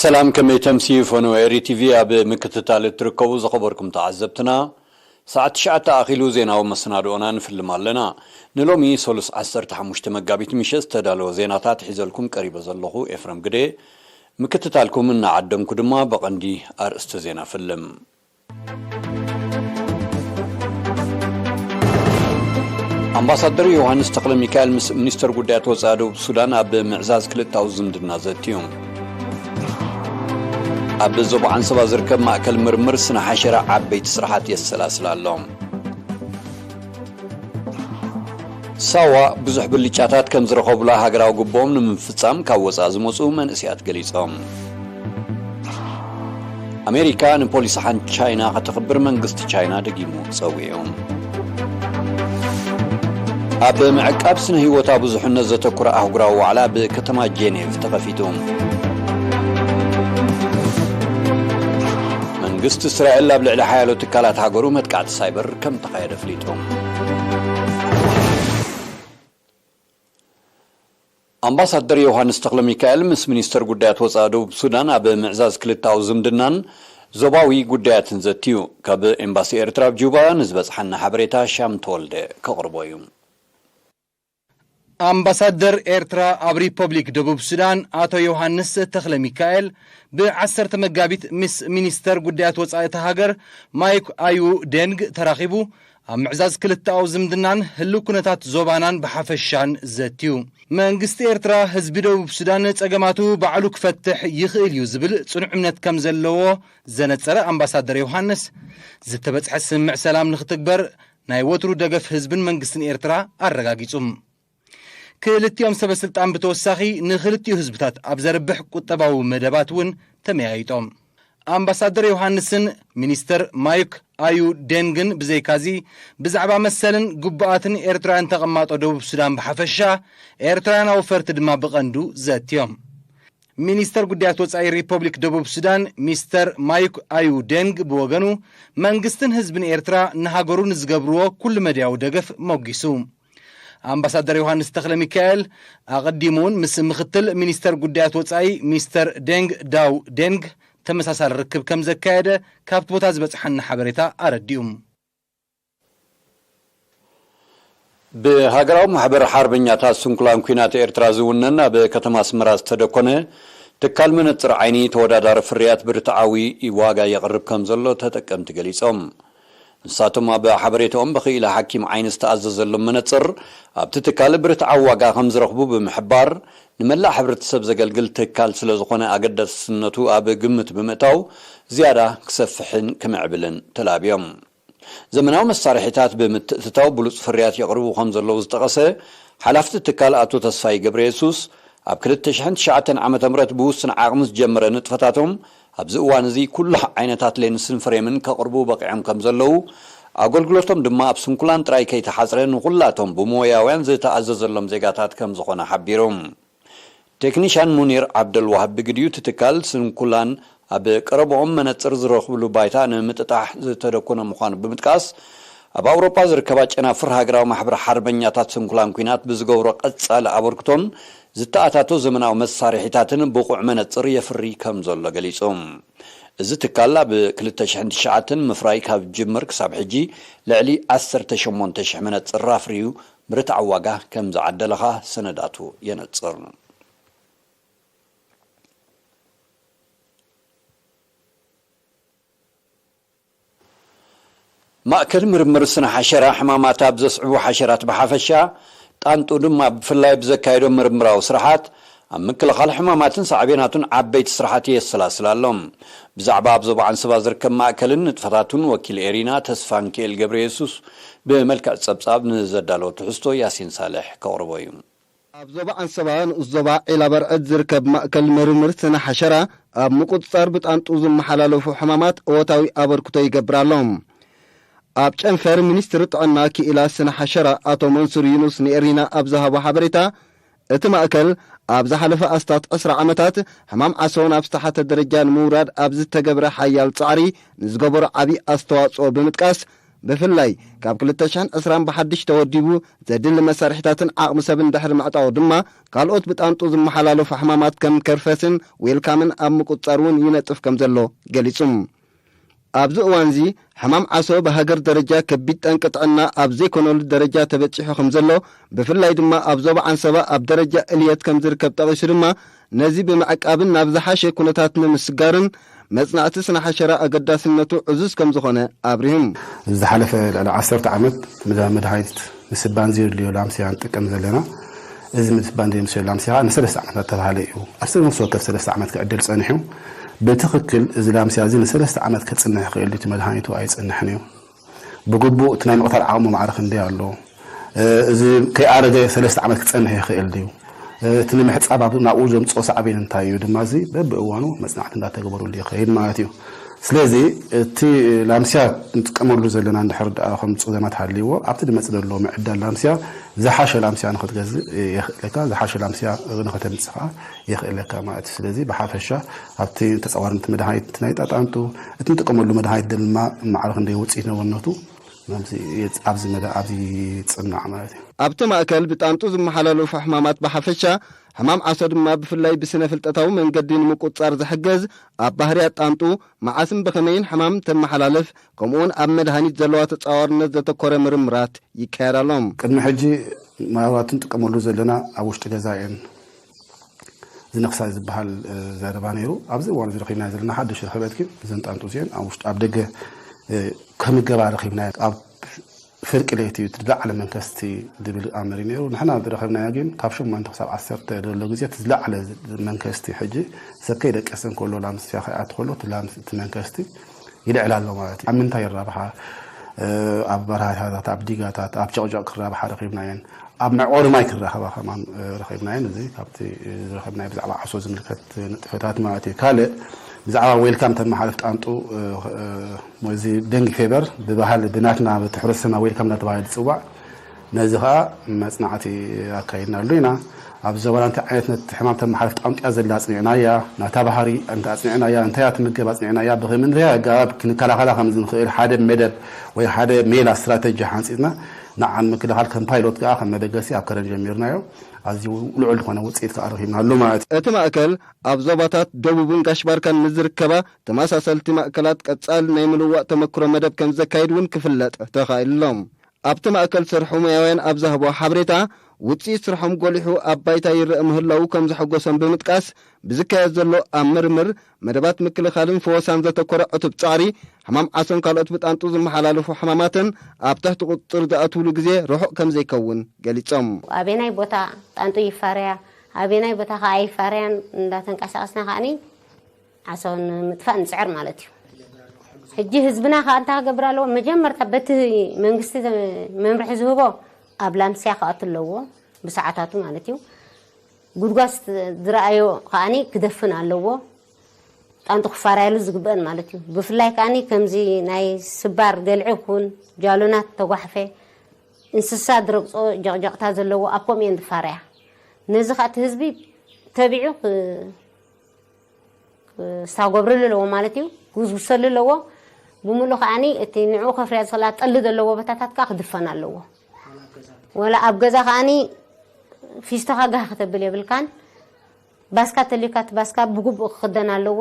ሰላም፣ ከመይ ተምስዩ? ፈነወ ኤሪ ቲቪ ኣብ ምክትታል እትርከቡ ዝኸበርኩም ተዓዘብትና፣ ሰዓት ትሽዓተ ኣኺሉ ዜናዊ መሰናድኦና ንፍልም ኣለና። ንሎሚ ሶሉስ ዓሰርተ ሓሙሽተ መጋቢት ምሸት ዝተዳለወ ዜናታት ሒዘልኩም ቀሪበ ዘለኹ ኤፍረም ግደ። ምክትታልኩም እናዓደምኩ ድማ ብቐንዲ ኣርእስቲ ዜና ፍልም። ኣምባሳደር ዮሃንስ ተኽለ ሚካኤል ምስ ሚኒስተር ጉዳያት ወጻኢ ደቡብ ሱዳን ኣብ ምዕዛዝ ክልተኣዊ ዝምድና ዘትዩ። ኣብ ዞባ ዓንሰባ ዝርከብ ማእከል ምርምር ስነ ሓሸራ ዓበይቲ ስራሓት የሰላስል ኣሎ። ሳዋ ብዙሕ ብልጫታት ከም ዝረኸቡላ ሃገራዊ ግቦኦም ንምፍጻም ካብ ወጻኢ ዝመጹ መንእሰያት ገሊጾም። ኣሜሪካ ንፖሊሲ ሓንቲ ቻይና ከተኽብር መንግስቲ ቻይና ደጊሙ ጸዊዑ። ኣብ ምዕቃብ ስነ ህይወታ ብዙሕነት ዘተኩረ ኣህጉራዊ ዋዕላ ብከተማ ጄኔቭ ተኸፊቱ። መንግስቲ እስራኤል ኣብ ልዕሊ ሓያሎ ትካላት ሃገሩ መጥቃዕቲ ሳይበር ከም ተኻየደ ኣፍሊጡ። ኣምባሳደር ዮሃንስ ተኽለ ሚካኤል ምስ ሚኒስተር ጉዳያት ወጻኢ ደቡብ ሱዳን ኣብ ምዕዛዝ ክልተኣዊ ዝምድናን ዞባዊ ጉዳያትን ዘትዩ። ካብ ኤምባሲ ኤርትራ ኣብ ጁባ ንዝበጽሓና ሓበሬታ ሻም ተወልደ ከቕርቦ እዩ። ኣምባሳደር ኤርትራ ኣብ ሪፐብሊክ ደቡብ ሱዳን ኣቶ ዮሃንስ ተኽለ ሚካኤል ብዓሰርተ መጋቢት ምስ ሚኒስተር ጉዳያት ወጻኢ እታ ሃገር ማይክ ኣዩ ዴንግ ተራኺቡ ኣብ ምዕዛዝ ክልተኣዊ ዝምድናን ህልው ኩነታት ዞባናን ብሓፈሻን ዘትዩ። መንግስቲ ኤርትራ ህዝቢ ደቡብ ሱዳን ጸገማቱ ባዕሉ ክፈትሕ ይኽእል እዩ ዝብል ጽኑዕ እምነት ከም ዘለዎ ዘነጸረ ኣምባሳደር ዮሃንስ፣ ዝተበጽሐ ስምምዕ ሰላም ንኽትግበር ናይ ወትሩ ደገፍ ህዝብን መንግስትን ኤርትራ ኣረጋጊጹ። ክልቲኦም ሰበ ስልጣን ብተወሳኺ ንኽልቲኡ ህዝብታት ኣብ ዘርብሕ ቁጠባዊ መደባት እውን ተመያይጦም። ኣምባሳደር ዮሃንስን ሚኒስተር ማይክ ኣዩ ዴንግን ብዘይካዚ ብዛዕባ መሰልን ግቡኣትን ኤርትራውያን ተቐማጦ ደቡብ ሱዳን ብሓፈሻ፣ ኤርትራውያን ኣውፈርቲ ድማ ብቐንዱ ዘትዮም። ሚኒስተር ጉዳያት ወጻኢ ሪፐብሊክ ደቡብ ሱዳን ሚስተር ማይክ ኣዩ ዴንግ ብወገኑ መንግስትን ህዝብን ኤርትራ ንሃገሩ ንዝገብርዎ ኩሉ መድያዊ ደገፍ ሞጊሱ። ኣምባሳደር ዮሃንስ ተኽለ ሚካኤል ኣቐዲሙ እውን ምስ ምኽትል ሚኒስተር ጉዳያት ወጻኢ ሚስተር ዴንግ ዳው ዴንግ ተመሳሳሊ ርክብ ከም ዘካየደ ካብቲ ቦታ ዝበጽሓና ሓበሬታ ኣረዲኡ። ብሃገራዊ ማሕበር ሓርበኛታት ስንኩላን ኲናት ኤርትራ ዝውነን ኣብ ከተማ ኣስመራ ዝተደኮነ ትካል መነጽር ዓይኒ ተወዳዳሪ ፍርያት ብርትዓዊ ዋጋ የቕርብ ከም ዘሎ ተጠቀምቲ ገሊጾም። ንሳቶም ኣብ ሓበሬታኦም ብኽኢላ ሓኪም ዓይኒ ዝተኣዘዘሎም መነጽር ኣብቲ ትካል ብርትዓዊ ዋጋ ከም ዝረኽቡ ብምሕባር፣ ንመላእ ሕብረተሰብ ዘገልግል ትካል ስለ ዝኾነ ኣገዳስነቱ ኣብ ግምት ብምእታው ዝያዳ ክሰፍሕን ክምዕብልን ተላብዮም። ዘመናዊ መሳርሒታት ብምትእትታው ብሉጽ ፍርያት የቕርቡ ከም ዘለዉ ዝጠቐሰ ሓላፍቲ ትካል ኣቶ ተስፋይ ገብረየሱስ፣ ኣብ ክልተ ሽሕን ትሽዓተን ዓመተ ምህረት ብውሱን ዓቕሚ ዝጀመረ ንጥፈታቶም ኣብዚ እዋን እዚ ኩሉ ዓይነታት ሌንስን ፍሬምን ከቕርቡ በቒዖም ከም ዘለዉ፣ ኣገልግሎቶም ድማ ኣብ ስንኩላን ጥራይ ከይተሓጽረ ንኹላቶም ብሞያውያን ዝተኣዘዘሎም ዜጋታት ከም ዝኾነ ሓቢሩ። ቴክኒሻን ሙኒር ዓብደልዋሃብ ብግዲኡ፣ እቲ ትካል ስንኩላን ኣብ ቀረብኦም መነጽር ዝረኽብሉ ባይታ ንምጥጣሕ ዝተደኮነ ምዃኑ ብምጥቃስ፣ ኣብ ኣውሮጳ ዝርከባ ጨናፍር ሃገራዊ ማሕበር ሓርበኛታት ስንኩላን ኲናት ብዝገብሮ ቀጻሊ ኣበርክቶን ዝተኣታቶ ዘመናዊ መሳርሒታትን ብቑዕ መነጽር የፍሪ ከም ዘሎ ገሊጹ። እዚ ትካል ኣብ ክልተ ሽሕን ትሽዓተን ምፍራይ ካብ ዝጅምር ክሳብ ሕጂ ልዕሊ ዓሰርተ ሸሞንተ ሽሕ መነጽር ኣፍርዩ ምርታዕ ዋጋ ከም ዝዓደለኻ ሰነዳቱ የነጽር። ማእከል ምርምር ስነ ሓሸራ ሕማማት ኣብ ዘስዕቡ ሓሸራት ብሓፈሻ፣ ጣንጡ ድማ ብፍላይ ብዘካየዶ ምርምራዊ ስራሓት፣ ኣብ ምክልኻል ሕማማትን ሳዕቤናቱን ዓበይቲ ስራሓት የሰላስል ኣሎ። ብዛዕባ ኣብ ዞባ ዓንሰባ ዝርከብ ማእከልን ንጥፈታቱን ወኪል ኤሪና ተስፋ ሚካኤል ገብረ የሱስ ብመልክዕ ጸብጻብ ንዘዳለወ ትሕዝቶ ያሲን ሳልሕ ከቕርቦ እዩ። ኣብ ዞባ ዓንሰባ ንኡስ ዞባ ዒላ በርዕድ ዝርከብ ማእከል ምርምር ስነ ሓሸራ ኣብ ምቁጽጻር ብጣንጡ ዝመሓላለፉ ሕማማት እወታዊ ኣበርክቶ ይገብር ኣሎ። ኣብ ጨንፈር ሚኒስትሪ ጥዕና ክኢላ ስነ ሓሸራ ኣቶ መንሱር ዩኑስ ንኤሪና ኣብ ዝሃቦ ሓበሬታ፣ እቲ ማእከል ኣብ ዝሓለፈ ኣስታት ዕስራ ዓመታት ሕማም ዓሶ ናብ ዝተሓተ ደረጃ ንምውራድ ኣብ ዝተገብረ ሓያል ጻዕሪ ንዝገበሮ ዓቢ ኣስተዋጽኦ ብምጥቃስ፣ ብፍላይ ካብ ክልተ ሽሕን ዕስራን ብሓድሽ ተወዲቡ ዘድሊ መሳርሒታትን ዓቕሚ ሰብን ድሕሪ ምዕጣቑ ድማ፣ ካልኦት ብጣንጡ ዝመሓላለፉ ሕማማት ከም ከርፈስን ዌልካምን ኣብ ምቁጽጻር እውን ይነጥፍ ከም ዘሎ ገሊጹ። ኣብዚ እዋንዚ ሕማም ዓሶ ብሃገር ደረጃ ከቢድ ጠንቂ ጥዕና ኣብ ዘይኮነሉ ደረጃ ተበጺሑ ከም ዘሎ፣ ብፍላይ ድማ ኣብ ዞባ ዓንሰባ ኣብ ደረጃ እልየት ከም ዝርከብ ጠቒሱ ድማ፣ ነዚ ብምዕቃብን ናብ ዝሓሸ ኩነታት ንምስጋርን መጽናዕቲ ስነ ሓሸራ ኣገዳስነቱ ዕዙዝ ከም ዝኾነ ኣብሪሁም። ዝሓለፈ ልዕሊ ዓሰርተ ዓመት መድሃኒት ምስባን ዘየድልዮ ላምስያ ንጥቀም ዘለና። እዚ ምስባን ዘየድልዮ ላምስያ ንሰለስተ ዓመታት ተባሃለ እዩ። ኣብ ነፍሲ ወከፍ ሰለስተ ዓመት ክዕደል ጸኒሑ። ብትኽክል እዚ ላምስያ እዚ ንሰለስተ ዓመት ክጽንሕ ይኽእል ድዩ? እቲ መድሃኒቱ ኣይጽንሕን እዩ። ብግቡእ እቲ ናይ ምቕታል ዓቕሙ ማዕረ ክንደይ ኣሎ? እዚ ከይኣረገ ሰለስተ ዓመት ክጸንሕ ይኽእል ድዩ? እቲ ንምሕጻብ ኣብ ናብኡ ዘምጽኦ ሳዕቤን እንታይ እዩ? ድማ እዚ በብእዋኑ መጽናዕቲ እንዳተገበሩሉ ይኸይድ ማለት እዩ። ስለዚ እቲ ላምስያ ንጥቀመሉ ዘለና እንድሕር ደኣ ከም ጸገማት ሃልይዎ፣ ኣብቲ ዝመጽእ ዘሎ ምዕዳል ላምስያ ዝሓሸ ላምስያ ንኽትገዝእ የኽእለካ፣ ዝሓሸ ላምስያ ንኸተምጽእ ኸዓ የኽእለካ ማለት እዩ። ስለዚ ብሓፈሻ ኣብቲ ተጻዋርነት መድሃኒት ናይ ጣጣንጡ እቲ ንጥቀመሉ መድሃኒት ድማ ማዕረ ክንደይ ውጽኢት ነበነቱ ኣብዚ መዳ ኣብዚ ጽናዕ ማለት እዩ። ኣብቲ ማእከል ብጣንጡ ዝመሓላለፉ ሕማማት ብሓፈሻ፣ ሕማም ዓሶ ድማ ብፍላይ ብስነ ፍልጠታዊ መንገዲ ንምቁጽጻር ዝሕግዝ፣ ኣብ ባህርያት ጣንጡ መዓስን ብኸመይን ሕማም ተመሓላልፍ፣ ከምኡውን ኣብ መድሃኒት ዘለዋ ተጻዋርነት ዘተኮረ ምርምራት ይካየድ ኣሎ። ቅድሚ ሕጂ ምናልባት እንጥቀመሉ ዘለና ኣብ ውሽጢ ገዛ እየን ዝነኽሳ ዝበሃል፣ እ፣ ዘረባ ነይሩ። ኣብዚ እዋን እዚ ረኺብናዮ ዘለና ሓድሽ ርኽበት ግን እዘን ጣንጡ እዚአን ኣብ ውሽጢ፣ ኣብ ደገ፣ እ፣ ከምገባ ረኺብናዮ። ኣብ ፍርቂ ለይቲ እዩ እቲ ዝለዓለ መንከስቲ ዝብል ኣምር እዩ ነይሩ። ንሕና ዝረኸብናዮ ግን ካብ ሸሞንተ ክሳብ ዓሰርተ ዘሎ ግዜ እቲ ዝለዓለ መንከስቲ፣ ሕጂ ሰብ ከይደቀሰ እንከሎ ላምስያ ከይኣቱ ከሎ እቲ ላምስ-፣ እቲ መንከስቲ ይልዕል ኣሎ ማለት እዩ። ኣብ ምንታይ ይራብሓ? እ፣ ኣብ በረሃታት፣ ኣብ ዲጋታት፣ ኣብ ጨቕጨቕ ክራብሓ ረኺብናየን። ኣብ መዕቆሪ ማይ ክራኸባ ከማን፣ እ፣ ረኺብናየን። እዚ ካብቲ፣ እ፣ ዝረኸብናዮ ብዛዕባ ዓሶ ዝምልከት ንጥፈታት ማለት እዩ። ካልእ ብዛዕባ ዌልካም ተመሓላልፍ ጣንጡ፣ እ፣ እ፣ እዚ ደንጊ ፌበር ብባህል ብናትና በቲ ሕብረተሰብና ዌልካም እናተባሃለ ዝጽዋዕ፣ ነዚ ኸኣ መጽናዕቲ ኣካይድናሉ ኢና። ኣብ ዞባና እንታይ ዓይነት ነት-፣ ሕማም ተመሓላልፍ ጣንጡ እያ ዘላ ኣጽኒዕናያ፣ ናታ ባህሪ እንተ ኣጽኒዕናያ፣ እንታይ እያ ትምገብ ኣጽኒዕናያ፣ ብኸመይ እንታይ ኣገባብ ክንከላኸላ ከም ዝንኽእል ሓደ መደብ ወይ ሓደ ሜላ ስትራተጂ ሓንጺጽና ንዓ ንምክልኻል ከም ፓይሎት ከኣ ከም መበገሲ ኣብ ከረን ጀሚርናዮ። ኣዝዩ ልዑል ዝኾነ ውጽኢት ከኣ ረኺብናሉ ማለት እዩ። እቲ ማእከል ኣብ ዞባታት ደቡብን ጋሽ ባርካን ንዝርከባ ተመሳሰልቲ ማእከላት ቀጻሊ ናይ ምልዋጥ ተመክሮ መደብ ከም ዘካይድ እውን ክፍለጥ ተኻኢሉ ኣሎ። ኣብቲ ማእከል ዝሰርሑ ሞያውያን ኣብ ዝሃብዎ ሓበሬታ፣ ውጽኢት ስርሖም ጎሊሑ ኣብ ባይታ ይረአ ምህላዉ ከም ዘሐጎሶም ብምጥቃስ፣ ብዝካየድ ዘሎ ኣብ ምርምር፣ መደባት ምክልኻልን ፈወሳን ዘተኮረ ዕቱብ ጻዕሪ፣ ሕማም ዓሶን ካልኦት ብጣንጡ ዝመሓላለፉ ሕማማትን ኣብ ትሕቲ ቁጽጽር ዝኣትውሉ ግዜ ርሑቕ ከም ዘይከውን ገሊጾም። ኣበየናይ ቦታ ጣንጡ ይፋረያ፣ ኣበየናይ ቦታ ከኣ ኣይፋረያን እንዳተንቀሳቐስና ከኣኒ ዓሶ ንምጥፋእ ንጽዕር ማለት እዩ። ሕጂ ህዝብና ከኣ እንታይ ክገብር ኣለዎ? መጀመርታ በቲ መንግስቲ ዘ-፣ መምርሒ ዝህቦ ኣብ ላምስያ ክኣቱ ኣለዎ፣ ብሰዓታቱ ማለት እዩ። ጉድጓድ ዝረኣዮ ከኣኒ ክደፍን ኣለዎ፣ ጣንጡ ክፋረያሉ ዝግበአን ማለት እዩ። ብፍላይ ከኣኒ ከምዚ ናይ ስባር ገልዒ ኩን ጃሎናት ተጓሕፈ እንስሳ ዝረግጾ ጀቕጀቕታ ዘለዎ ኣብ ከምኡ እየን ዝፋረያ። ነዚ ከኣ እቲ ህዝቢ ተቢዑ ክ-፣ ክስታጎብርሉ ኣለዎ ማለት እዩ። ክውስብሰሉ ኣለዎ። ብምሉእ ከኣኒ እቲ ንዕኡ ከፍርያ ዝኽእላ ጠሊ ዘለዎ ቦታታት ከኣ ክድፈን ኣለዎ። ወላ ኣብ ገዛ ከኣኒ ፊስቶኻ ጋህ ከተብል የብልካን። ባስካ ተልዩካ እቲ ባስካ ብግቡእ ክኽደን ኣለዎ።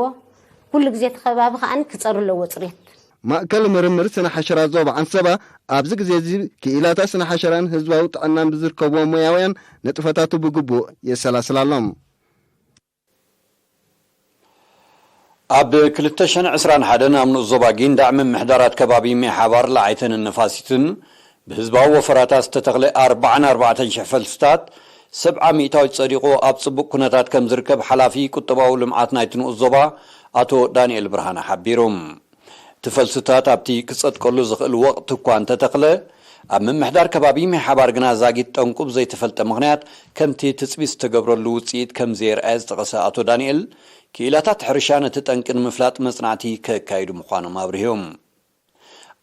ኩሉ ግዜ እቲ ከባቢ ከኣኒ ክጸሪ ኣለዎ ጽሬት። ማእከል ምርምር ስነ ሓሸራት ዞባ ዓንሰባ ኣብዚ ግዜ እዚ ክኢላታት ስነ ሓሸራን ህዝባዊ ጥዕናን ብዝርከብዎም ሞያውያን ንጥፈታቱ ብግቡእ የሰላስል ኣሎ። ኣብ ክልተ ሽሕን ዕስራን ሓደን ኣብ ንኡስ ዞባ ጊንዳዕ ምምሕዳራት ከባቢ ሜሓባር ለዓይተንን ነፋሲትን ብህዝባዊ ወፈራታት ዝተተኽለ ኣርባዓን ኣርባዕተን ሽሕ ፈልስታት ሰብዓ ሚእታዊት ጸዲቑ ኣብ ጽቡቕ ኩነታት ከም ዝርከብ ሓላፊ ቁጠባዊ ልምዓት ናይቲ ንኡስ ዞባ ኣቶ ዳንኤል ብርሃነ ሓቢሩ። እቲ ፈልስታት ኣብቲ ክጸድቀሉ ዝኽእል ወቕቲ እኳ እንተተኽለ፣ ኣብ ምምሕዳር ከባቢ ሜሓባር ግና ዛጊት ጠንቁ ብዘይተፈልጠ ምኽንያት ከምቲ ትጽቢት ዝተገብረሉ ውጽኢት ከም ዘየርኣየ ዝጠቐሰ ኣቶ ዳንኤል፣ ክኢላታት ሕርሻ ነቲ ጠንቂ ንምፍላጥ መጽናዕቲ ከካይዱ ምዃኖም ኣብሪሆም።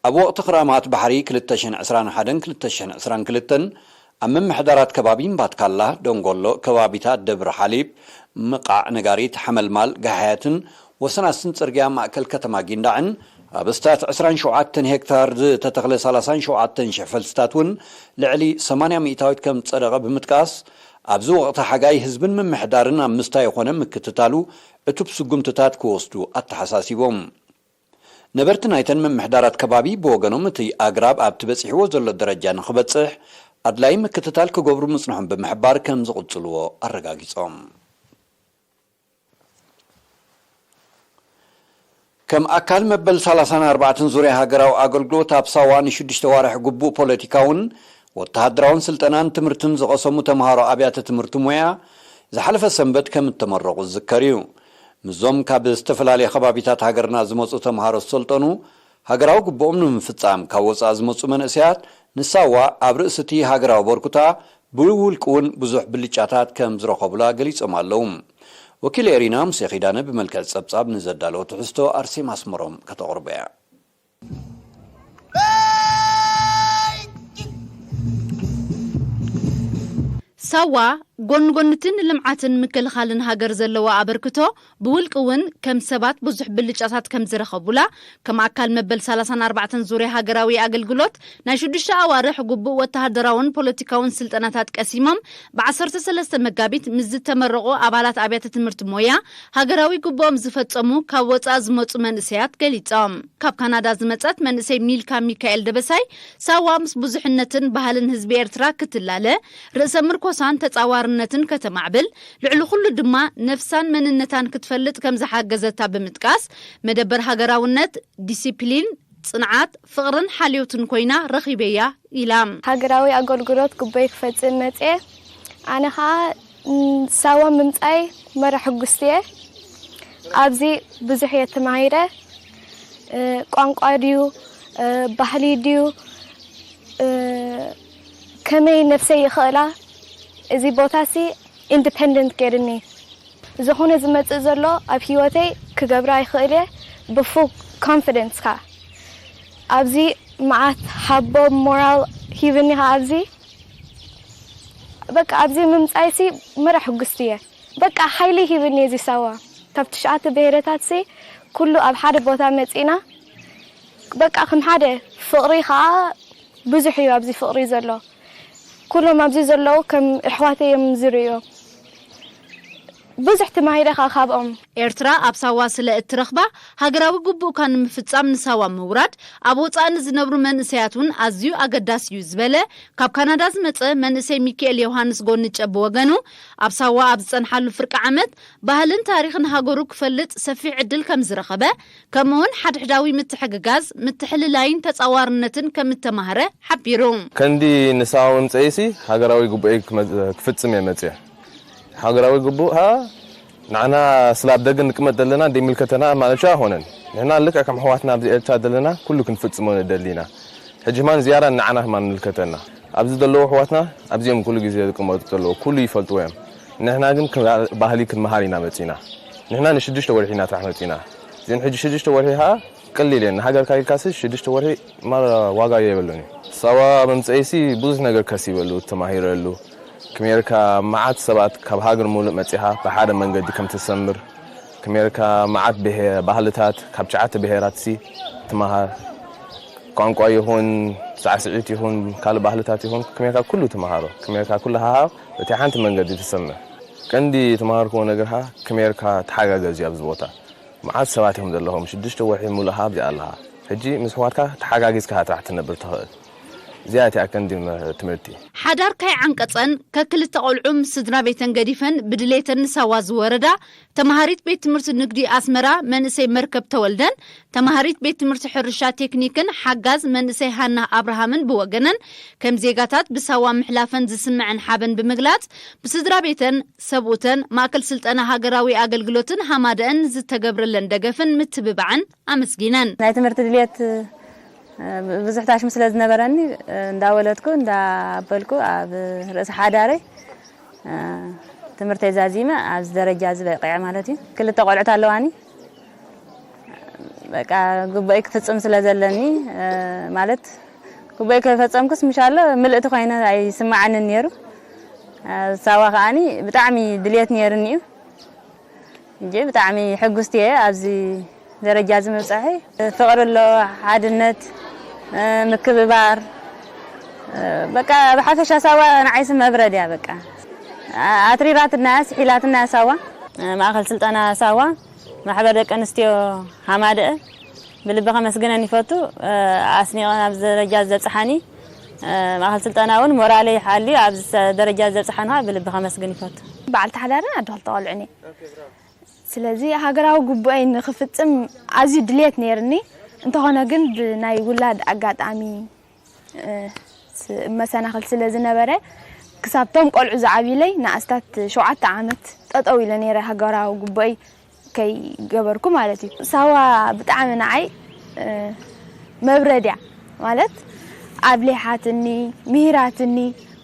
ኣብ ወቕቲ ክራማት ባሕሪ ክልተ ሽሕን ዕስራን ሓደን ክልተ ሽሕን ዕስራን ክልተን ኣብ ምምሕዳራት ከባቢ እምባትካላ፣ ደንጎሎ፣ ከባቢታት ደብረ ሓሊብ፣ ምቓዕ ነጋሪት፣ ሓመልማል፣ ጋሕያትን ወሰናስን ጽርግያ ማእከል ከተማ ጊንዳዕን ኣብ ኣስታት ዕስራን ሸውዓተን ሄክታር ዝተተኽለ ሰላሳን ሸውዓተን ሽሕ ፈልስታት እውን ልዕሊ ሰማንያ ሚእታዊት ከም ዝጸደቐ ብምጥቃስ፣ ኣብዚ ወቕቲ ሓጋይ ህዝብን ምምሕዳርን ኣብ ምስታይ ይኾነ ምክትታሉ ዕቱብ ስጉምትታት ክወስዱ ኣተሓሳሲቦም። ነበርቲ ናይተን ምምሕዳራት ከባቢ ብወገኖም፣ እቲ ኣግራብ ኣብቲ በጺሕዎ ዘሎ ደረጃ ንኽበጽሕ ኣድላዪ ምክትታል ክገብሩ ምጽንሖም ብምሕባር ከም ዝቕጽልዎ ኣረጋጊጾም። ከም ኣካል መበል ሰላሳን ኣርባዕተን ዙርያ ሃገራዊ ኣገልግሎት ኣብ ሳዋ ንሽዱሽተ ዋርሕ ግቡእ ፖለቲካውን ወተሃደራውን ስልጠናን ትምህርትን ዝቐሰሙ ተምሃሮ ኣብያተ ትምህርቲ ሞያ ዝሓለፈ ሰንበት ከም እተመረቑ ዝዝከር እዩ። ምስዞም ካብ ዝተፈላለየ ከባቢታት ሃገርና ዝመጹ ተምሃሮ ዝሰልጠኑ፣ ሃገራዊ ግቡኦም ንምፍጻም ካብ ወጻኢ ዝመጹ መንእሰያት ንሳዋ ኣብ ርእሲ እቲ ሃገራዊ በርኩታ ብውልቂ እውን ብዙሕ ብልጫታት ከም ዝረኸቡላ ገሊጾም ኣለዉ። ወኪል ኤሪና ሙሴ ኪዳነ ብመልክዕ ጸብጻብ ንዘዳለዎ ትሕዝቶ ኣርሴማ ኣስመሮም ከተቕርቦ እያ። ሳዋ ጎንጎንቲ ንልምዓትን ምክልኻልን ሃገር ዘለዋ ኣበርክቶ ብውልቂ እውን ከም ሰባት ብዙሕ ብልጫታት ከም ዝረኸቡላ፣ ከም ኣካል መበል ሰላሳን ኣርባዕተን ዙርያ ሃገራዊ ኣገልግሎት ናይ ሽዱሽተ ኣዋርሕ ግቡእ ወተሃደራውን ፖለቲካውን ስልጠናታት ቀሲሞም ብዓሰርተ ሰለስተ መጋቢት ምስ ዝተመረቑ ኣባላት ኣብያተ ትምህርቲ ሞያ ሃገራዊ ግቡኦም ዝፈጸሙ ካብ ወጻኢ ዝመጹ መንእሰያት ገሊጾም። ካብ ካናዳ ዝመጸት መንእሰይ ሚልካ ሚካኤል ደበሳይ፣ ሳዋ ምስ ብዙሕነትን ባህልን ህዝቢ ኤርትራ ክትላለ፣ ርእሰ ምርኮሳን ተጻዋርነትን ከተማዕብል፣ ልዕሊ ኩሉ ድማ ነፍሳን መንነታን ክትፈልጥ ከም ዝሓገዘታ ብምጥቃስ፣ መደበር ሃገራውነት፣ ዲሲፕሊን፣ ጽንዓት፣ ፍቕርን ሓልዮትን ኮይና ረኺበያ ኢላ። ሃገራዊ ኣገልግሎት ግቦይ ክፈጽም መጽየ። ኣነ ኸኣ ሳዋ ምምጻይ መራ ሕጉስቲ እየ። ኣብዚ ብዙሕ እየ ተማሂረ። ቋንቋ ድዩ፣ ባህሊ ድዩ፣ ከመይ ነብሰይ ይኽእላ፣ እዚ ቦታሲ ኢንዲፐንደንት ገይርኒ። ዝኾነ ዝመጽእ ዘሎ ኣብ ህይወተይ ክገብራ ይኽእል እየ ብፉል ኮንፊደንስ ከኣ። ኣብዚ መዓት ሓቦ ሞራል ሂብኒ ከኣ ኣብዚ በቃ ኣብዚ ምምጻይሲ መራ ሕጉስቲ እየ። በቃ ሓይሊ ሂብኒ እዚ ሳዋ። ካብ ትሽዓተ ብሄረታትሲ ኩሉ ኣብ ሓደ ቦታ መጺና በቃ ከም ሓደ ፍቕሪ ከኣ ብዙሕ እዩ ኣብዚ ፍቕሪ ዘሎ። ኩሎም ኣብዚ ዘለዉ ከም ኣሕዋተይ እዮም ዝርእዮም። ብዙሕ ተማሂረ ከኣ ካብኦም። ኤርትራ ኣብ ሳዋ ስለ እትረኽባ ሃገራዊ ግቡእካ ንምፍጻም ንሳዋ ምውራድ ኣብ ወጻኢ ንዝነብሩ መንእሰያት እውን ኣዝዩ ኣገዳሲ እዩ ዝበለ ካብ ካናዳ ዝመጸ መንእሰይ ሚኪኤል ዮሃንስ ጎንጨ ብወገኑ ኣብ ሳዋ ኣብ ዝጸንሓሉ ፍርቂ ዓመት ባህልን ታሪኽን ሃገሩ ክፈልጥ ሰፊሕ ዕድል ከም ዝረኸበ ከምኡውን ሓድሕዳዊ ምትሕግጋዝ፣ ምትሕልላይን ተጻዋርነትን ከም እተማህረ ሓቢሩ። ከንዲ ንሳዋ ምምጸኢሲ ሃገራዊ ግቡኤይ ክፍጽም እየ መጽየ። ሃገራዊ ግቡእ ኸኣ ንዓና ስለ ኣብ ደገ ንቅመጥ ዘለና ደይምልከተና ማለትሻ ኣይኮነን። ንሕና ልክዕ ከም ኣሕዋትና ኣብዚ ኤርትራ ዘለና ኩሉ ክንፍጽሞ ንደሊ ኢና። ሕጂ ኸማን ዝያዳ ንዓና ኸማን ይምልከተና። ኣብዚ ዘለዉ ኣሕዋትና ኣብዚኦም ኩሉ ግዜ ዝቅመጡ ዘለዉ ኩሉ ይፈልጥዎ እዮም። ንሕና ግን ባህሊ ክንምሃር ኢና መጺና። ንሕና ንሽዱሽተ ወርሒ ኢና ጥራሕ መጺና። እዘን ሕጂ ሽዱሽተ ወርሒ ኸኣ ቀሊል እየን። ንሃገርካ ኢልካሲ ሽዱሽተ ወርሒ ማራ ዋጋ የብሉን እዩ። ሳዋ ምምጸኢሲ ብዙሕ ነገር ከሲበሉ፣ ተማሂረሉ። ከመይ ጌርካ መዓት ሰባት ካብ ሃገር ሙሉእ መጺኻ ብሓደ መንገዲ ከም ትሰምር፣ ከመይ ጌርካ መዓት ብሄ- ባህልታት ካብ ትሽዓተ ብሄራትሲ ትመሃር፣ ቋንቋ ይኹን ሳዕስዒት ይኹን ካልእ ባህልታት ይኹን ከመይ ጌርካ ኩሉ ትመሃሮ፣ ከመይ ጌርካ ኩሉ ሃሃብ በቲ ሓንቲ መንገዲ ትሰምር። ቀንዲ ተማሃርክዎ ነገር ኸኣ ከመይ ጌርካ ተሓጋገዝ እዩ ኣብዚ ቦታ። መዓት ሰባት እዮም ዘለኹም፣ ሽዱሽተ ወርሒ ሙሉእ ኸኣ ኣብዚኣ ኣለኻ። ሕጂ ምስ ኣሕዋትካ ተሓጋጊዝካ ጥራሕ ትነብር ትኽእል። እዚኣ እቲኣ ቀንዲ ትምህርቲ። ሓዳር ካይዓንቀጸን ከክልተ ቆልዑ ምስ ስድራ ቤተን ገዲፈን ብድሌተን ንሳዋ ዝወረዳ ተማሃሪት ቤት ትምህርቲ ንግዲ ኣስመራ መንእሰይ መርከብ ተወልደን ተማሃሪት ቤት ትምህርቲ ሕርሻ ቴክኒክን ሓጋዝ መንእሰይ ሃና ኣብርሃምን ብወገነን ከም ዜጋታት ብሳዋ ምሕላፈን ዝስምዐን ሓበን ብምግላጽ ብስድራ ቤተን ሰብኡተን ማእከል ስልጠና ሃገራዊ ኣገልግሎትን ሃማደኣን ዝተገብረለን ደገፍን ምትብባዕን ኣመስጊነን። ናይ ትምህርቲ ድልየት ብዙሕ ታሽሙ ስለ ዝነበረኒ እንዳወለድኩ እንዳበልኩ ኣብ ርእሲ ሓዳረይ ትምህርተይ ዛዚመ ኣብዚ ደረጃ እዚ በቂዐ ማለት እዩ። ክልተ ቆልዑት ኣለዋኒ። በቃ ግቡእይ ክፍፅም ስለ ዘለኒ ማለት ግቡእይ ከይፈፀምኩስ ምሻሎ ምልእቲ ኮይነ ኣይስማዓንን ነይሩ። ሳዋ ከዓኒ ብጣዕሚ ድልየት ነይርኒ እዩ። ሕጂ ብጣዕሚ ሕጉስቲ እየ ኣብዚ ደረጃ እዚ ምብጻሐይ ፍቕሪ ኣሎ፣ ሓድነት፣ ምክብባር፣ በቃ ብሓፈሻ ሳዋ ንዓይሲ መብረድ እያ። በቃ ኣትሪራትና እያ፣ ስሒላትና እያ ሳዋ። ማእኸል ስልጠና ሳዋ ማሕበር ደቂ ኣንስትዮ ሃማደአ ብልቢ ከመስግነን ይፈቱ። ኣስኒቐን ኣብዚ ደረጃ ዘብጽሓኒ፣ ማእኸል ስልጠና እውን ሞራለይ ሓልዩ ኣብዚ ደረጃ ዘብጽሓኒ ከዓ ብልቢ ከመስግን ይፈቱ። በዓልቲ ሓዳርን ኣደ ክልተ ቆልዑን እየ። ስለዚ ሃገራዊ ግቡኣይ ንክፍጽም ኣዝዩ ድልየት ነይርኒ። እንተኾነ ግን ብናይ ውላድ ኣጋጣሚ፣ እ፣ ስ-፣ መሰናኽል ስለ ዝነበረ ክሳብ ቶም ቆልዑ ዝዓብዩለይ ንኣስታት ሸውዓተ ዓመት ጠጠው ኢለ ነይረ ሃገራዊ ግቡኣይ ከይገበርኩ ማለት እዩ። ሳዋ ብጣዕሚ ንዓይ፣ እ፣ መብረድ እያ ማለት ኣብሊሓትኒ፣ ምሂራትኒ፣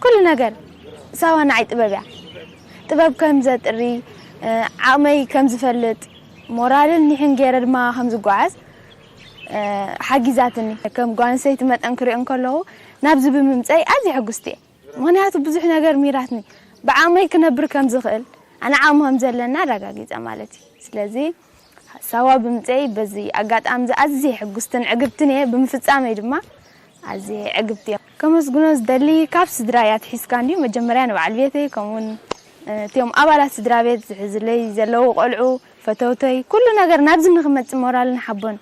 ኩሉ ነገር ሳዋ ንዓይ ጥበብ እያ። ጥበብ ከም ዘጥሪ፣ እ፣ ዓቕመይ ከም ዝፈልጥ፣ ሞራልን ኒሕን ገይረ ድማ ከም ዝጓዓዝ፣ እ፣ ሓጊዛትኒ። ከም ጓል ኣንስተይቲ መጠን ክሪኦ እንከለኹ ናብዚ ብምምፀይ ኣዝየ ሕጉስቲ እየ። ምኽንያቱ ብዙሕ ነገር ሚራትኒ። ብዓቕመይ ክነብር ከም ዝኽእል፣ ኣነ ዓቕሚ ከም ዘለና ኣረጋጊፀ ማለት እዩ። ስለዚ ሳዋ ብምፀይ በዚ ኣጋጣሚ እዚ ኣዝየ ሕጉስትን ዕግብትን እየ። ብምፍፃመይ ድማ ኣዝየ ዕግብቲ እየ። ከመስግኖ ዝደሊ ካብ ስድራ እያ ትሒዝካ እንድዩ። መጀመርያ ንበዓል ቤተይ፣ ከምኡውን፣ እ፣ እቲኦም ኣባላት ስድራ ቤት ዝሕዝለይ ዘለዉ ቆልዑ፣ ፈተውተይ፣ ኩሉ ነገር ናብዚ ንክመጽእ ሞራልን ሓቦን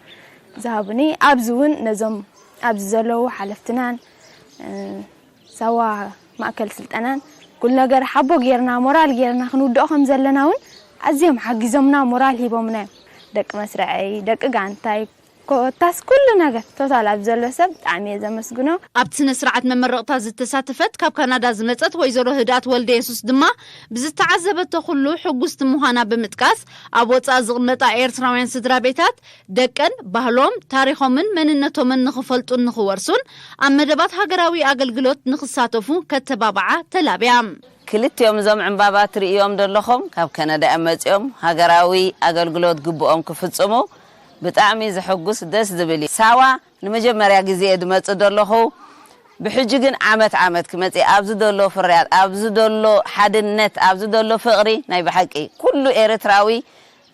ዝሃቡኒ፣ ኣብዚ እውን ነዞም ኣብዚ ዘለዉ ሓለፍትናን፣ እ፣ ሳዋ ማእከል ስልጠናን ኩሉ ነገር ሓቦ ጌርና፣ ሞራል ጌርና ክንውድኦ ከም ዘለና እውን ኣዝዮም ሓጊዞምና፣ ሞራል ሂቦምና እዮም። ደቂ መስርዐይ፣ ደቂ ጋንታይ፣ ኮታስ ኩሉ ነገር ቶታል ኣብ ዘሎ ሰብ ብጣዕሚ እየ ዘመስግኖ። ኣብቲ ስነ ስርዓት መመረቕታ ዝተሳተፈት ካብ ካናዳ ዝመጸት ወይዘሮ ህድኣት ወልደ የሱስ ድማ ብዝተዓዘበቶ ኩሉ ሕጉስቲ ምዃና ብምጥቃስ፣ ኣብ ወጻኢ ዝቕመጣ ኤርትራውያን ስድራ ቤታት ደቀን ባህሎም፣ ታሪኾምን መንነቶምን ንኽፈልጡን ንኽወርሱን ኣብ መደባት ሃገራዊ ኣገልግሎት ንኽሳተፉ ከተባብዓ ተላብያ። ክልቲኦም እዞም ዕምባባ ትርእዮም ዘለኹም ካብ ከነዳ እዮም መጺኦም ሃገራዊ ኣገልግሎት ግብኦም ክፍጽሙ ብጣዕሚ ዘሐጉስ ደስ ዝብል እዩ። ሳዋ ንመጀመርያ ግዜ እየ ዝመጽእ ዘለኹ። ብሕጂ ግን ዓመት ዓመት ክመጽእ ኣብዚ ዘሎ ፍርያት፣ ኣብዚ ዘሎ ሓድነት፣ ኣብዚ ዘሎ ፍቕሪ ናይ ብሓቂ ኩሉ ኤርትራዊ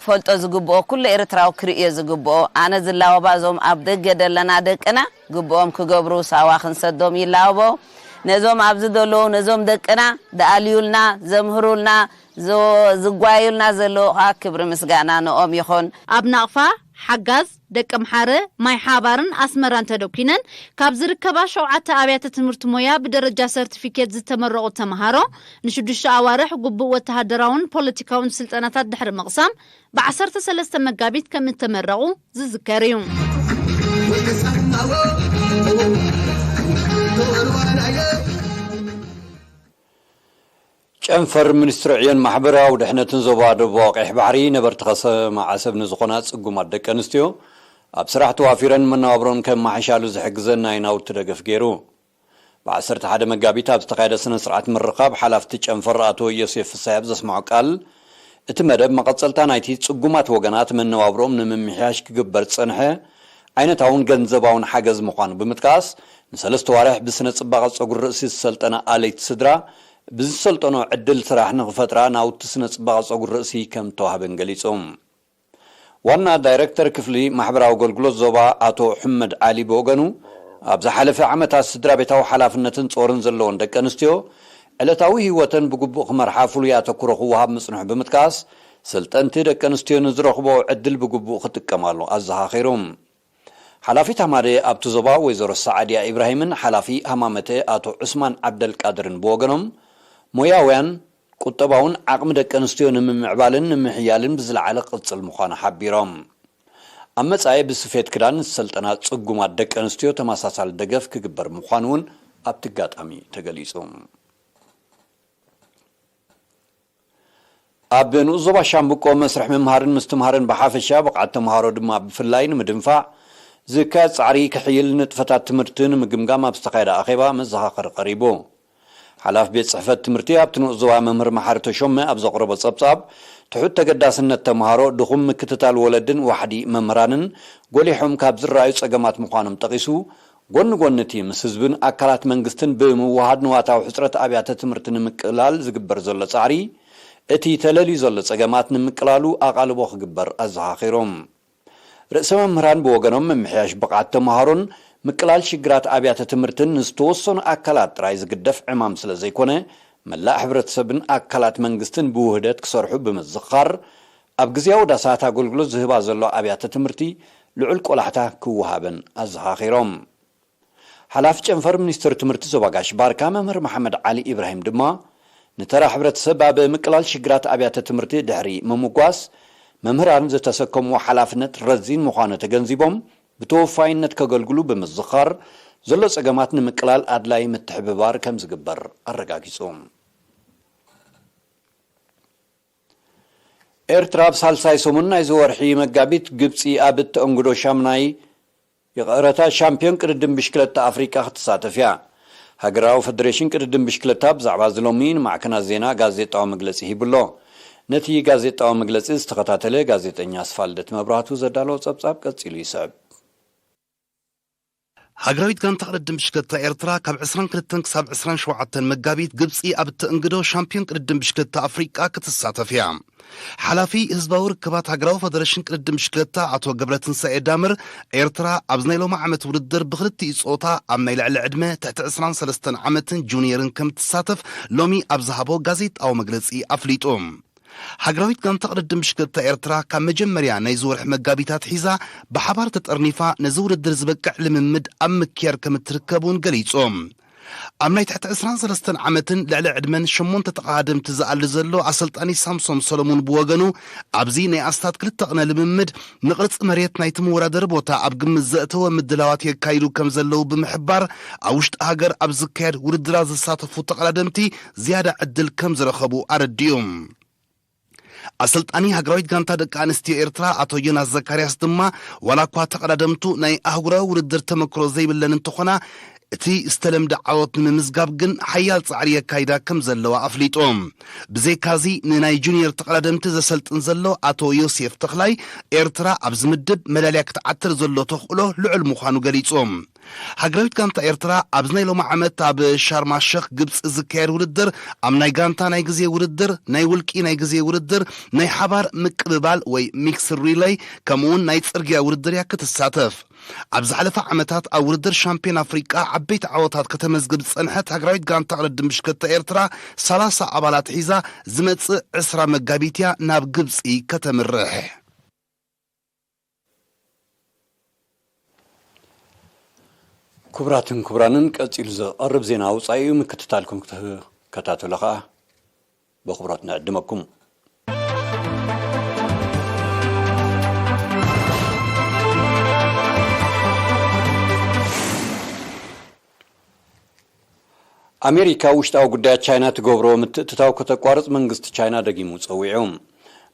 ክፈልጦ ዝግብኦ፣ ኩሉ ኤርትራዊ ክርእዮ ዝግብኦ። ኣነ ዝላወባ እዞም ኣብ ደገ ዘለና ደቅና ግብኦም ክገብሩ ሳዋ ክንሰዶም ይላወቦ። ነዞም ኣብዚ ዘለዉ ነዞም ደቅና ዝኣልዩልና፣ ዘምህሩልና፣ ዝ-፣ ዝጓዩልና ዘለዉ ከዓ ክብሪ ምስጋና ንኦም ይኹን። ኣብ ናቕፋ፣ ሓጋዝ፣ ደቀምሓረ፣ ማይ ሓባርን ኣስመራን ተደኲነን ካብ ዝርከባ ሸውዓተ ኣብያተ ትምህርቲ ሞያ ብደረጃ ሰርቲፊኬት ዝተመረቑ ተምሃሮ ንሽዱሽተ ኣዋርሕ ግቡእ ወተሃደራውን ፖለቲካውን ስልጠናታት ድሕሪ ምቕሳም ብ ዓሰርተ ሰለስተ መጋቢት ከም እተመረቑ ዝዝከር እዩ። ጨንፈር ሚኒስትሪ ዕዮን ማሕበራዊ ድሕነትን ዞባ ደቡብ ቀይሕ ባሕሪ ነበርቲ ከተማ ዓሰብ ንዝኾና ጽጉማት ደቂ ኣንስትዮ ኣብ ስራሕ ተዋፊረን መነባብሮን ከመሓይሻሉ ዝሕግዘን ናይ ናውቲ ደገፍ ገይሩ። ብ ዓሰርተ ሓደ መጋቢት ኣብ ዝተኻየደ ስነ ስርዓት ምርኻብ ሓላፍቲ ጨንፈር ኣቶ ዮሴፍ ፍሳሐ ኣብ ዘስምዖ ቃል፣ እቲ መደብ መቐጸልታ ናይቲ ጽጉማት ወገናት መነባብሮኦም ንምምሕያሽ ክግበር ዝጸንሐ ዓይነታውን ገንዘባውን ሓገዝ ምዃኑ ብምጥቃስ፣ ንሰለስተ ዋርሕ ብስነ ጽባቐ ጸጉሪ ርእሲ ዝሰልጠና ኣለይቲ ስድራ ብዝሰልጠኖ ዕድል ስራሕ ንኽፈጥራ ናውቲ ስነ ጽባቐ ጸጉሪ ርእሲ ከም ተዋህበን ገሊጹ። ዋና ዳይረክተር ክፍሊ ማሕበራዊ ኣገልግሎት ዞባ ኣቶ ሕመድ ዓሊ ብወገኑ፣ ኣብ ዝሓለፈ ዓመታት ስድራ ቤታዊ ሓላፍነትን ጾርን ዘለወን ደቂ ኣንስትዮ ዕለታዊ ህይወተን ብግቡእ ክመርሓ ፍሉይ ኣተኩሮ ክወሃብ ምጽንሑ ብምጥቃስ፣ ሰልጠንቲ ደቂ ኣንስትዮ ንዝረኽብኦ ዕድል ብግቡእ ክጥቀማሉ ኣዘኻኺሩ። ሓላፊት ሃማደ ኣብቲ ዞባ ወይዘሮ ሰዓድያ ኢብራሂምን ሓላፊ ሃማመተ ኣቶ ዑስማን ዓብደልቃድርን ብወገኖም፣ ሞያውያን ቁጠባውን ዓቕሚ ደቂ ኣንስትዮ ንምምዕባልን ንምሕያልን ብዝለዓለ ክቕጽል ምዃኑ ሓቢሮም። ኣብ መጻኢ ብስፌት ክዳን ዝሰልጠና ጽጉማት ደቂ ኣንስትዮ ተመሳሳሊ ደገፍ ክግበር ምዃኑ እውን ኣብቲ ኣጋጣሚ ተገሊጹ። ኣብ ንኡስ ዞባ ሻምብቆ መስርሕ ምምሃርን ምስትምሃርን ብሓፈሻ ብቕዓት ተምሃሮ ድማ ብፍላይ ንምድንፋዕ ዝካየድ ጻዕሪ ክሕይል ንጥፈታት ትምህርቲ ንምግምጋም ኣብ ዝተኻየደ ኣኼባ መዘኻኸሪ ቀሪቡ። ሓላፊ ቤት ጽሕፈት ትምህርቲ ኣብቲ ንኡስ ዞባ መምህር መሓሪ ተሾመ ኣብ ዘቕረቦ ጸብጻብ፣ ትሑት ተገዳስነት ተምሃሮ፣ ድኹም ምክትታል ወለድን ዋሕዲ መምህራንን ጎሊሖም ካብ ዝረኣዩ ጸገማት ምዃኖም ጠቒሱ፣ ጎኒ ጎኒ እቲ ምስ ህዝብን ኣካላት መንግስትን ብምውሃድ ንዋታዊ ሕጽረት ኣብያተ ትምህርቲ ንምቅላል ዝግበር ዘሎ ጻዕሪ፣ እቲ ተለልዩ ዘሎ ጸገማት ንምቅላሉ ኣቓልቦ ክግበር ኣዘኻኺሩ። ርእሰ መምህራን ብወገኖም፣ ምምሕያሽ ብቕዓት ተምሃሮን ምቅላል ሽግራት ኣብያተ ትምህርትን ንዝተወሰኑ ኣካላት ጥራይ ዝግደፍ ዕማም ስለ ዘይኮነ፣ መላእ ሕብረተሰብን ኣካላት መንግስትን ብውህደት ክሰርሑ ብምዝኻር፣ ኣብ ግዜያዊ ዳሳት ኣገልግሎት ዝህባ ዘሎ ኣብያተ ትምህርቲ ልዑል ቆላሕታ ክወሃበን ኣዘኻኺሮም። ሓላፊ ጨንፈር ሚኒስትር ትምህርቲ ዞባ ጋሽ ባርካ መምህር መሓመድ ዓሊ ኢብራሂም ድማ፣ ንተራ ሕብረተሰብ ኣብ ምቅላል ሽግራት ኣብያተ ትምህርቲ ድሕሪ ምምጓስ፣ መምህራን ዝተሰከምዎ ሓላፍነት ረዚን ምዃኑ ተገንዚቦም፣ ብተወፋይነት ከገልግሉ ብምዝኻር፣ ዘሎ ጸገማት ንምቅላል ኣድላይ ምትሕብባር ከም ዝግበር ኣረጋጊጹ። ኤርትራ ኣብ ሳልሳይ ሰሙን ናይዚ ወርሒ መጋቢት ግብጺ ኣብ እተእንግዶ ሻምናይ ይቕረታ ሻምፒዮን ቅድድም ብሽክለታ ኣፍሪቃ ክትሳተፍ እያ። ሃገራዊ ፈደሬሽን ቅድድም ብሽክለታ ብዛዕባ እዚ ሎሚ ንማዕከናት ዜና ጋዜጣዊ መግለጺ ሂቡሎ። ነቲ ጋዜጣዊ መግለጺ ዝተኸታተለ ጋዜጠኛ ኣስፋልደት መብራህቱ ዘዳለዎ ጸብጻብ ቀጺሉ ይስዕብ። ሃገራዊት ጋንታ ቅድድም ብሽክለታ ኤርትራ ካብ ዕስራን ክልተን ክሳብ ዕስራን ሸውዓተን መጋቢት ግብጺ ኣብ እተእንግዶ ሻምፒዮን ቅድድም ብሽክለታ ኣፍሪቃ ክትሳተፍ እያ። ሓላፊ ህዝባዊ ርክባት ሃገራዊ ፈደረሽን ቅድድም ብሽክለታ ኣቶ ገብረትንሳኤ ዳምር፣ ኤርትራ ኣብዚ ናይ ሎሚ ዓመት ውድድር ብክልቲኡ ጾታ ኣብ ናይ ልዕሊ ዕድመ ትሕቲ ዕስራን ሰለስተን ዓመትን ጁኒየርን ከም ትሳተፍ ሎሚ ኣብ ዝሃቦ ጋዜጣዊ መግለጺ ኣፍሊጡ። ሃገራዊት ጋንታ ቅድድም ብሽክለታ ኤርትራ ካብ መጀመርያ ናይዚ ወርሒ መጋቢት ኣትሒዛ ብሓባር ተጠርኒፋ ነዚ ውድድር ዝበቅዕ ልምምድ ኣብ ምክያድ ከም እትርከብ እውን ገሊጹ። ኣብ ናይ ትሕቲ ዕስራን ሰለስተን ዓመትን ልዕሊ ዕድመን ሸሞንተ ተቐዳደምቲ ዝኣሊ ዘሎ ኣሰልጣኒ ሳምሶም ሰሎሙን ብወገኑ፣ ኣብዚ ናይ ኣስታት ክልተ ቅነ ልምምድ ንቕርጺ መሬት ናይቲ መወዳደሪ ቦታ ኣብ ግምት ዘእተወ ምድላዋት የካይዱ ከም ዘለዉ ብምሕባር፣ ኣብ ውሽጢ ሃገር ኣብ ዝካየድ ውድድራት ዝሳተፉ ተቐዳደምቲ ዝያዳ ዕድል ከም ዝረኸቡ ኣረዲኡ። ኣሰልጣኒ ሃገራዊት ጋንታ ደቂ ኣንስትዮ ኤርትራ ኣቶ ዮናስ ዘካርያስ ድማ፣ ዋላ እኳ ተቐዳደምቱ ናይ ኣህጉራዊ ውድድር ተመክሮ ዘይብለን እንተኾና፣ እቲ ዝተለምደ ዓወት ንምምዝጋብ ግን ሓያል ጻዕሪ የካይዳ ከም ዘለዋ ኣፍሊጡ። ብዘይካዚ ንናይ ጁኒየር ተቐዳደምቲ ዘሰልጥን ዘሎ ኣቶ ዮሴፍ ተኽላይ፣ ኤርትራ ኣብዚ ምድብ መዳልያ ክትዓትር ዘሎ ተኽእሎ ልዑል ምዃኑ ገሊጹ። ሃገራዊት ጋንታ ኤርትራ ኣብዚ ናይ ሎሚ ዓመት ኣብ ሻርማ ሸኽ ግብጺ ዝካየድ ውድድር፣ ኣብ ናይ ጋንታ ናይ ግዜ ውድድር፣ ናይ ውልቂ ናይ ግዜ ውድድር፣ ናይ ሓባር ምቅብባል ወይ ሚክስ ሪለይ፣ ከምኡውን ናይ ጽርግያ ውድድር እያ ክትሳተፍ። ኣብ ዝሓለፈ ዓመታት ኣብ ውድድር ሻምፒዮን ኣፍሪቃ ዓበይቲ ዓወታት ከተመዝግብ ዝጸንሐት ሃገራዊት ጋንታ ቅድድም ብሽክለታ ኤርትራ፣ ሰላሳ ኣባላት ሒዛ ዝመጽእ ዕስራ መጋቢት እያ ናብ ግብጺ ከተምርሕ። ክቡራትን ክቡራንን፣ ቀጺሉ ዝቐርብ ዜና ወጻኢ እዩ። ምክትታልኩም ክትከታተሉ ከኣ ብኽብሮት ንዕድመኩም። ኣሜሪካ ውሽጣዊ ጉዳያት ቻይና ትገብሮ ምትእትታው ከተቋርጽ መንግስቲ ቻይና ደጊሙ ጸዊዑ።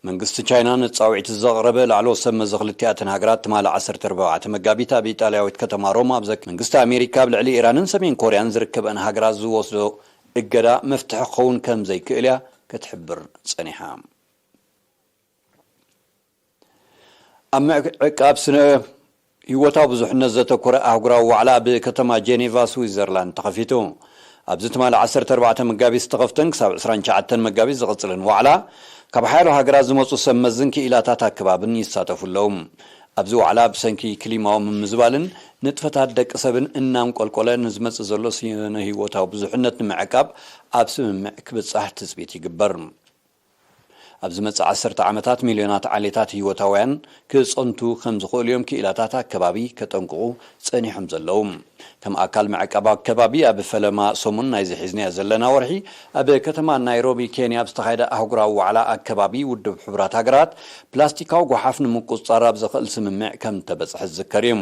መንግስቲ ቻይና ንጻውዒት ዘቕረበ ላዕለዎት ሰብ መዚ ክልቲኣተን ሃገራት ትማሊ ዓሰርተ ኣርባዕተ መጋቢት ኣብ ኢጣልያዊት ከተማ ሮማ ኣብ ዘክ-፣ መንግስቲ ኣሜሪካ ኣብ ልዕሊ ኢራንን ሰሜን ኮርያን ዝርከበን ሃገራት ዝወስዶ እገዳ መፍትሒ ክኸውን ከም ዘይክእል እያ ክትሕብር ጸኒሓ። ኣብ ምዕቃብ ስነ ህይወታዊ ብዙሕነት ዘተኮረ ኣህጉራዊ ዋዕላ ኣብ ከተማ ጄኔቫ ስዊዘርላንድ ተኸፊቱ። ኣብዚ ትማሊ ዓሰርተ ኣርባዕተ መጋቢት ዝተኸፍተን ክሳብ ዕስራን ትሽዓተን መጋቢት ዝቕጽልን ዋዕላ፣ ካብ ሓያሎ ሃገራት ዝመጹ ሰብ መዝን ክኢላታት ኣከባብን ይሳተፉ ኣለዉ። ኣብዚ ዋዕላ ብሰንኪ ክሊማዊ ምምዝባልን ንጥፈታት ደቂ ሰብን እናንቆልቆለ ንዝመጽእ ዘሎ ስነ ህይወታዊ ብዙሕነት ንምዕቃብ ኣብ ስምምዕ ክብጻሕ ትጽቢት ይግበር። ኣብ ዝመጽእ ዓሰርተ ዓመታት ሚልዮናት ዓሌታት ህይወታውያን ክጸንቱ ከም ዝኽእሉ እዮም ክኢላታት ኣከባቢ ከጠንቅቑ ጸኒሖም ዘለዉ። ከም ኣካል ምዕቃብ ኣከባቢ፣ ኣብ ፈለማ ሰሙን ናይዚ ሒዝናዮ ዘለና ወርሒ፣ ኣብ ከተማ ናይሮቢ ኬንያ ኣብ ዝተኻየደ ኣህጉራዊ ዋዕላ ኣከባቢ፣ ውድብ ሕቡራት ሃገራት ፕላስቲካዊ ጓሓፍ ንምቁጽጻር ኣብ ዘኽእል ስምምዕ ከም እተበጽሐ ዝዝከር እዩ።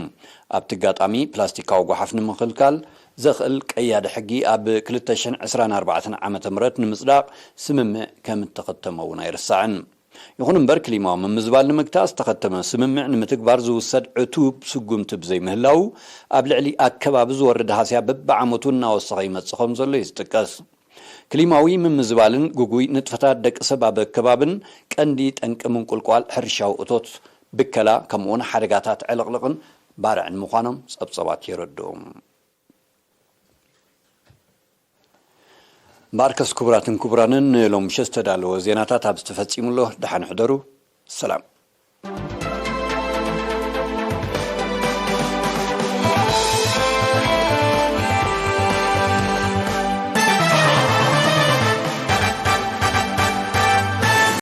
ኣብቲ ኣጋጣሚ፣ ፕላስቲካዊ ጓሓፍ ንምኽልካል ዘኽእል ቀያዲ ሕጊ ኣብ ክልተ ሽሕን ዕስራን ኣርባዕተን ዓመተ ምህረት ንምጽዳቕ ስምምዕ ከም እተኸተመ እውን ኣይርሳዕን። ይኹን እምበር፣ ክሊማዊ ምምዝባል ንምግታእ ዝተኸተመ ስምምዕ ንምትግባር ዝውሰድ ዕቱብ ስጉምቲ ብዘይምህላዉ፣ ኣብ ልዕሊ ኣከባቢ ዝወርድ ሃስያ በብዓመቱ እናወሰኸ ይመጽእ ከም ዘሎ እዩ ዝጥቀስ። ክሊማዊ ምምዝባልን ግጉይ ንጥፈታት ደቂ ሰብ ኣብ ኣከባብን ቀንዲ ጠንቂ ምንቁልቋል ሕርሻዊ እቶት፣ ብከላ፣ ከምኡውን ሓደጋታት ዕልቕልቕን ባርዕን ምዃኖም ጸብጸባት የረድኡ። እምበኣርከስ፣ ክቡራትን ክቡራንን፣ ንሎሚ ምሸት ዝተዳለወ ዜናታት ኣብዚ ተፈጺሙ ኣሎ። ደሓን ሕደሩ። ሰላም።